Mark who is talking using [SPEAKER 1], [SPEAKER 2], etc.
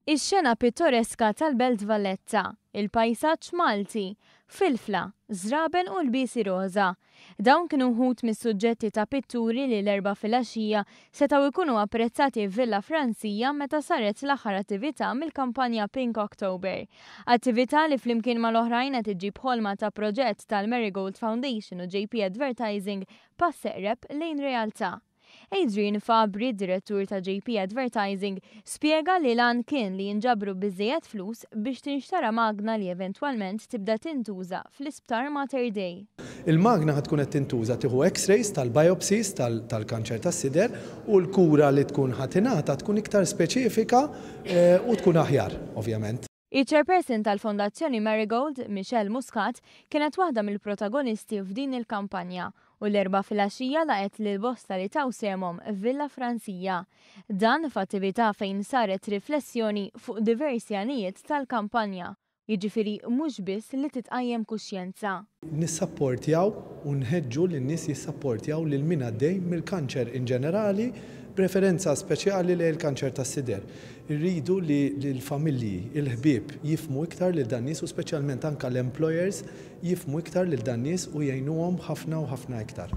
[SPEAKER 1] Ix-xena pittoreska tal-Belt Valletta, il-pajsaġġ Malti, filfla, żraben u lbiesi roża. Dawn kienu wħud mis-suġġetti ta' pitturi li l-Erbgħa filgħaxija setgħu jkunu apprezzati f'Villa Franzija meta saret l-aħħar attività mill-kampanja Pink October. Attività li flimkien mal-oħrajn qed iġġib ħolma ta' proġett tal-Marigold Foundation u JP Advertising pass eqreb lejn realtà. Adrian Fabri, direttur ta' JP Advertising, spjega li l-għan kien li jinġabru biżżejjed flus biex tinxtara magna li eventwalment tibda tintuża fl-Isptar Mater Dei.
[SPEAKER 2] Il-magna ħa tkun qed tintuża tieħu X-rays tal-biopsies tal-kanċer tas-sider u l-kura li tkun ħa tingħata tkun iktar speċifika u tkun aħjar, ovvjament.
[SPEAKER 1] Iċ-Chairperson tal-Fondazzjoni Marigold, Michelle Muscat, kienet waħda mill-protagonisti f'din il-kampanja u l-Erbgħa filgħaxija laqgħet lil bosta li taw sehemhom f'Villa Franzija. Dan f'attività fejn saret riflessjoni fuq diversi għanijiet tal-kampanja, jiġifieri mhux biss li titqajjem kuxjenza.
[SPEAKER 2] Nissapportjaw u nħeġġu lin-nies jissapportjaw lil min għaddej mill-kanċer in ġenerali b'referenza speċjali lejn il-kanċer tas-sider. Irridu li l-familji, il-ħbieb jifhmu iktar lil dan nies u speċjalment anke l-employers jifhmu iktar lil dan nies u jgħinuhom ħafna u ħafna iktar.